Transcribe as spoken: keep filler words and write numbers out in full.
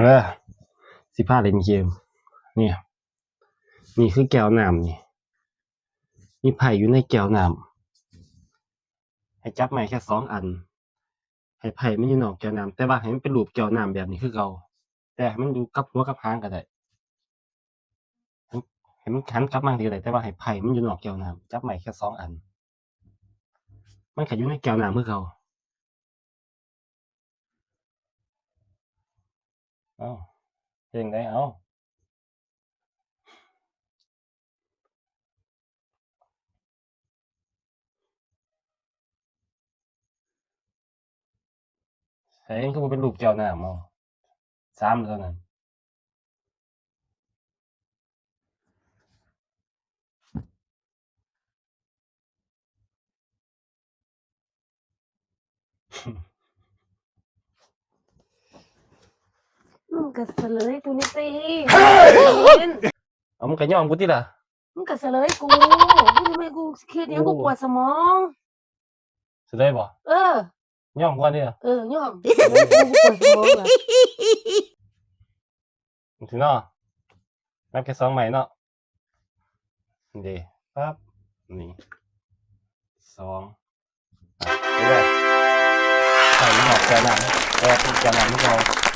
เออ สิพาเล่นเกม เนี่ย นี่คือแก้วน้ำนี่ มีไพ่อยู่ในแก้วน้ำ ให้จับไม้แค่สองอัน ให้ไพ่มันอยู่นอกแก้วน้ำ แต่ว่าให้มันเป็นรูปแก้วน้ำแบบนี้คือเก่า แต่ให้มันอยู่กับหัวกับหางก็ได้ ให้มันหันกลับมาสิก็ได้ แต่ว่าให้ไพ่มันอยู่นอกแก้วน้ำ จับไม้แค่สองอัน มันก็อยู่ในแก้วน้ำคือเก่า เอ้า เพลงใด เอ้า ใส่คือบ่เป็นรูปแก้วน้ำ เอ้า สามเท่านั้น มึงก็เฉลยกูนี่ติ เอา มึงก็ยอมกูติล่ะ มึงก็เฉลยกู มึงทำไมกูคิดหยัง กูปวดสมอง เฉลยบ่ เออ ยอมก่อนติล่ะ เออ ยอม กูปวดสมองล่ะ สิเนาะ นับแค่สองไม้เนาะ นี่เด้ ปั๊บ นี่ สอง อ่ะ เห็นบ่ ไพ่มันออกแก้วน้ำ แต่ว่าเป็นแก้วน้ำของเก่า